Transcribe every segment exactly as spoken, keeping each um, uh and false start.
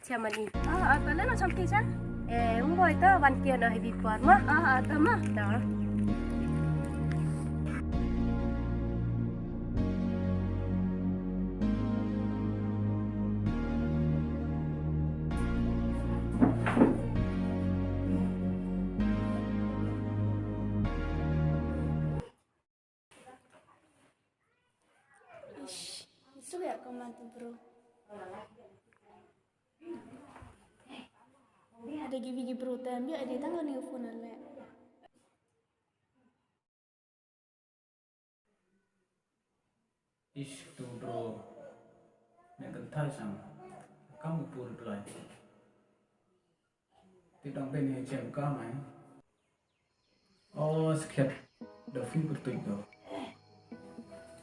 Chamani. Ah, ah, to le no chamke cha? Eh, um boi to, wan kia no heavy por ma. Ah, ah, to ma. To. Ish, isu ya ko man tu bro. Ada gi bigi bro tem dia ada tang ni phone le. Ish, tu bro. Nek kentai sang. Kam pu reply. Ti dang ben ni chem ka mai. Oh, skhet. Da fi bertuit do.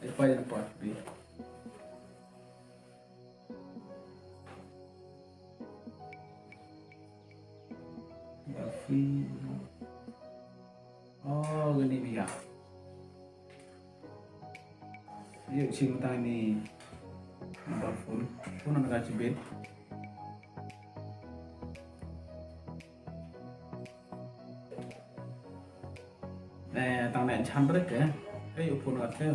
Ai pa yang pat bi. Da fi. Oh, gani bi ya. Ye, chim tang ni number phone. Phone na ka chibit. Eh, tang na chan break eh. Hey, u phone ka te.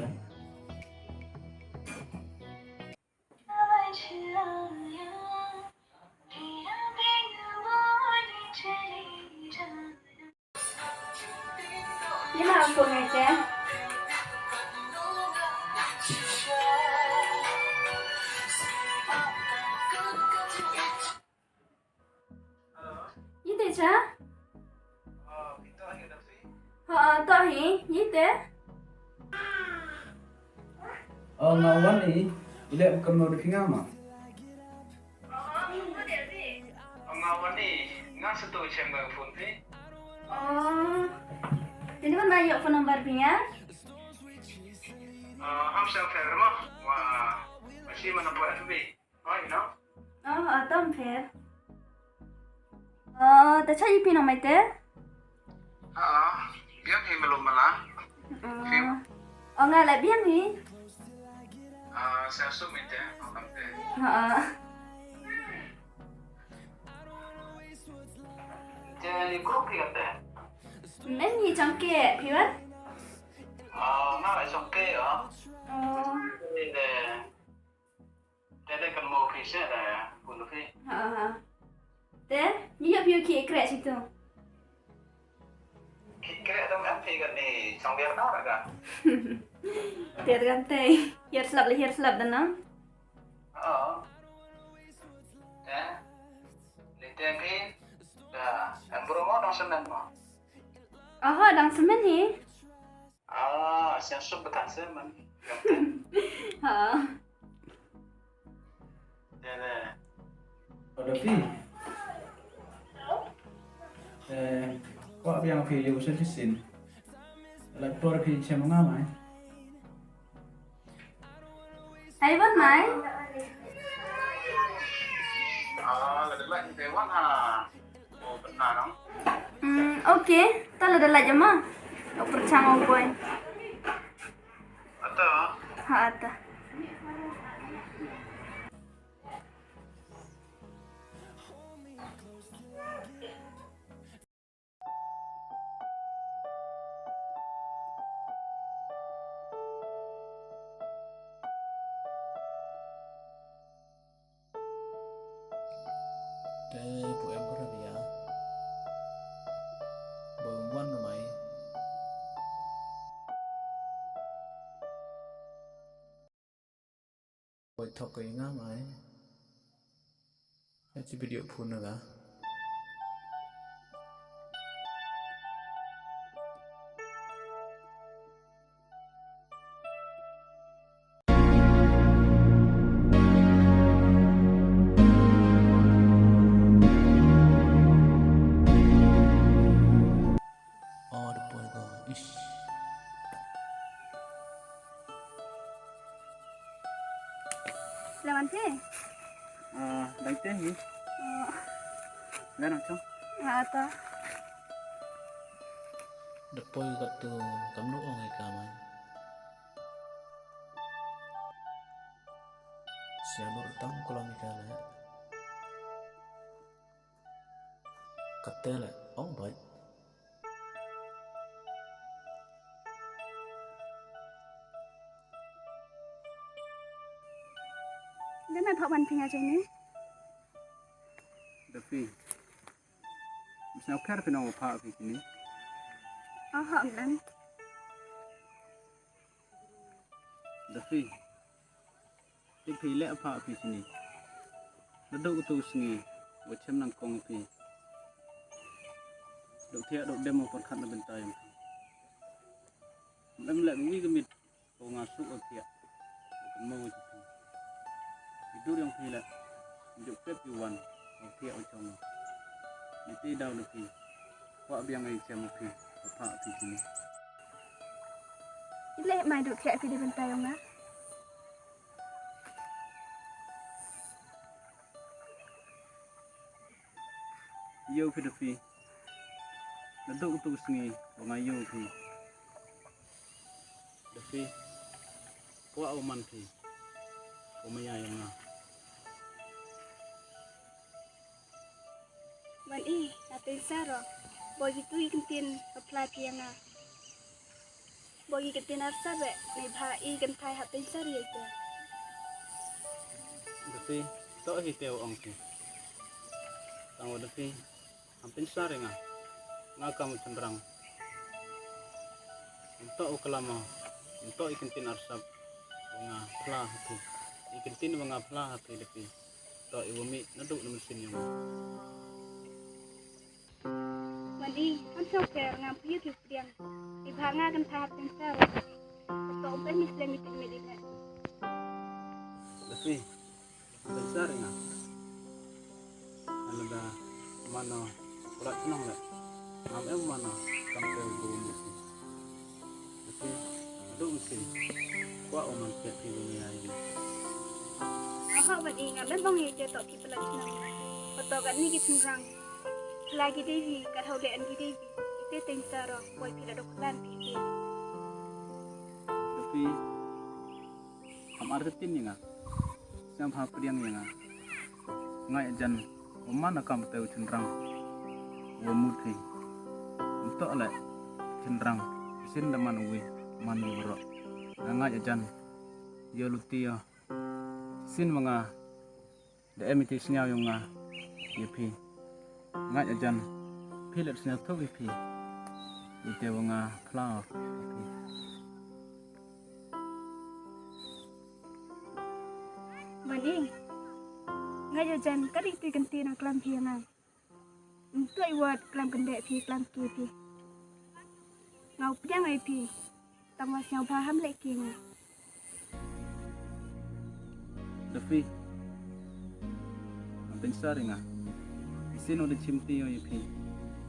Ni ma phone ngai te. Ye te cha? Ha, to hi, ye te. Oh, nga wan ni, ile kam no de phi nga ma. Nga wan ni, nga sa tu chem ga phone phi. Oh. Tini kan na yo phone number phi nga? Ah, ham sa fer ma. Wa, ma chi ma na po F B. Oi, no? Oh, atam fer. Oh, ta cha i phi no mai te? Ah, biang hi malum mala. Oh. Phi? Oh, nga la biang hi. Ah, sa su mi te, oh, kam te. Ha. Te ni group hi kate. Men ni changke, phi wan? Ah, nga la changke, ah. Oh. Te de. Te de kan mo phi se de, pun phi. Ha, ha. Te, ni yo phi ki kreh situ. Ki kreh dam em phi kan ni chong biar na ka. Te kan te, hiar slap le hiar slap da na. Ha. Te, ni te phi, da, em bro mo dang semen mo. Aha, dang semen ni. Ah, siang sup betan semen. Ha. Ya, ya. Pada phi. Eh, wa biang phi yow sa phi sin. Lak por phi chem nga mai. Hai, wan mai. Ah, lada lait te wan ha. Oh, benar, no? Hmm, okay. Ta lada lait ya ma. Oper chang o boy. Ata. Ha, ata. Te pu em ko rabia. Bom wan mai. Boi thok ko i nga mai. Achi video phone na ga. Oh, da poi ko. Ish. Lawan te? Ah, dang te hi. Oh. Dah nang chong. Ah, ta. Da poi ko tu kam nu ong i ka mai. Sianur tang kolom i ka le. Katte le ong bait. Dema pha wan phi nga jai ni. Da phi. Misna kher phi nong pha phi kini. Aha, em. Da phi. Te phi le pha phi sini. Nadooh tu sngi wa chem nang kong phi. Dooh thiah dooh dem wa pyrkhat na bynta yong phi. Em le wi ka miet wa nga suk wa thiah. Kan mo wa phi. I dur yong phi le. Juk pep i wan wa thiah wa chong. Ni te daw le phi. Wa biang ai chem phi. Wa pha phi sini. I le mai dooh thiah phi di bynta yong nga. Yow phi da phi. Nadooh tu sngi wa nga yow phi. Da phi. Kwah u man phi. Wa maya yong nga. Wan i, nga teiñ saro. Boi ki tu i kyntien wa phla phi ya nga. Boi ki kyntien arsap e, neibhah i kynthai hap teiñ sar ya i te. Da phi, toh hi te wa ong phi. Tang wa da phi, ham teiñ sar ya nga. Nga kam u chynrang. Ym toh u klam o, ym toh i kyntien arsap wa nga phla ha phi. I kyntien wa nga phla ha phi da phi. Toh i wa mih nadooh na mynsiem yong nga. Wan i, ham sñiaw kher ngam phi u thiu pdiang. I bha nga kynthai hap teiñ sar. Toh ym pynmih slem i tip mih di me. Da phi, teiñ sar nga. Alada mano kulat nong le. Ngam em mano kam te u bu mih. Te, dooh mynsiem. Kwah u man phi wa maya yong nga. Aha, wan i, ngam em ong i te toh ki pynlait nong. Wa toh katni ki chynrang. Pynlait ki dei phi, kat hau le an ki dei phi. I te teiñ saro, boi phi la dooh klan phi te. Da phi. Ham artatien ya nga. Sñiaw bha pdiang ya nga. Ngai ajan, wa man a kam te u chynrang. Wa mut phi. Ym toh le chynrang. Sin da man u wi, man u wi waroh. Nga ngai ajan. Yow luti o. Sin wa nga. Da em i te sñiaw yong nga ya phi. Ngai ajan. Phi le sñiaw thoh ya phi. I te wa nga phla o ya phi. Wan i. Ngai ajan, ka dei tu i kyntien wa klam phi ya nga. Ym toh i wat klam kyndeh phi, klam ki phi. Nga u pdiang ai phi. Tang wa sñiaw bha ham le ki nga. Da phi. Ngam teiñ sar ya nga. I sin o da chim ti o ya phi.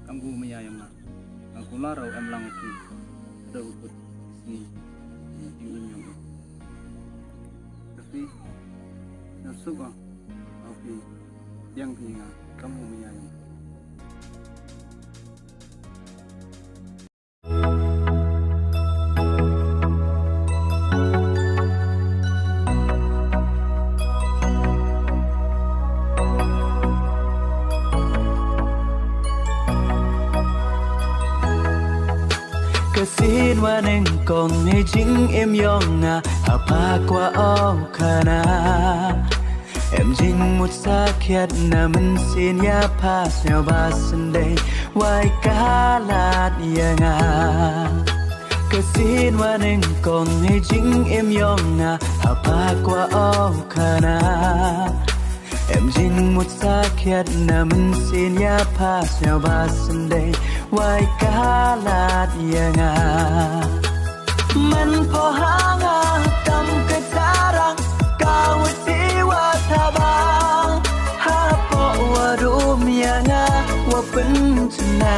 Kam gu maya yong nga. Nga kular o em lang o phi. Da u kut sngi. Ing ing yong nga. Da phi. Sñiaw suk o. O phi. Pdiang phi nga. Kam gu maya yong nga. Ka sien wa nyngkong hei jingim yong nga, ha pha kwah o khana. Em jingmut sakhiat na mynsiem ya pha, sñiaw ba syndei wai kalat ya nga. Ka sien wa nyngkong hei jingim yong nga, ha pha kwah o khana. Em jingmut sakhiat na mynsiem ya pha, sñiaw ba syndei wai kalat ya nga. Man pho ha nga kam ka tarang, ka wa ti wa taba. Hapoh wa dum ya nga wa pynchna.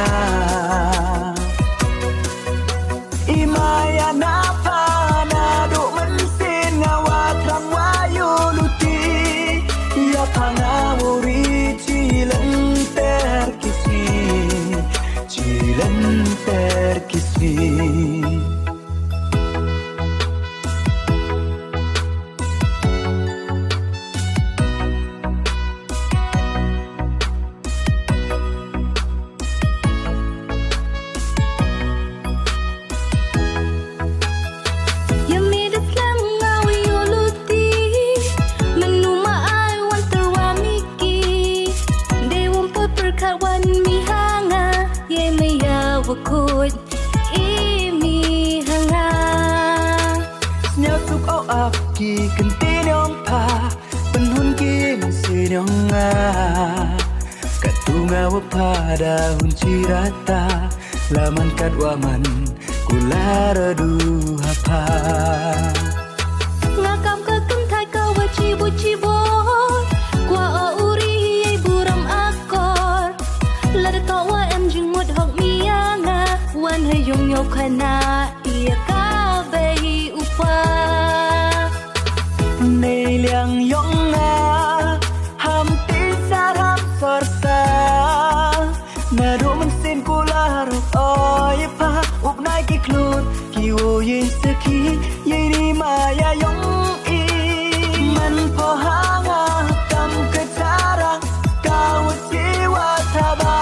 I maya na pha nadooh mynsiem nga wa thrang wa yoh luti. Ya pha nga wa ri chi lynter ki sngi, chi lynter ki sngi. Ki kyntien yong pha, pynhun ki mynsiem yong nga. Kattu nga wa pha da hun chi rta, la man katwa man, kular du ha pha. Nga kam ka kynthai ka wa chi bor chi bor, kwah o u ri yei burom akor. Lada toh wa em jingmut hok mi ya nga, wan ha yung yow khynnah ya ka bei u pa. Neiliang yong nga, ham tisar ham sorsa. Nadooh mynsien kular o ya pha, u bnai ki khlur ki wow yei sakhi, yeini maya yong i. Man pha ha nga kam ka charang, ka wa chi wa thaba,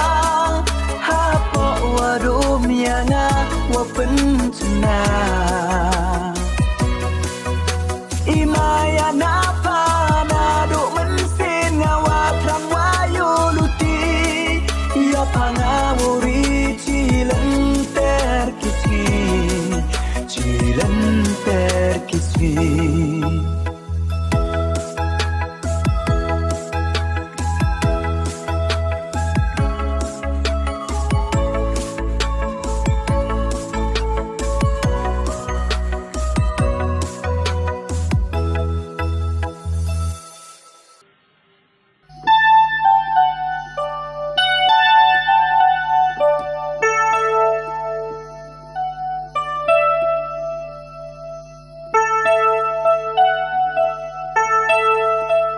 hapoh wa dum ya nga wa pynchna. I maya na pha, nadooh mynsien nga wa thrang wa yoh luti. Ya pha nga wow ri chi lynter ki sngi, chi lynter ki sngi.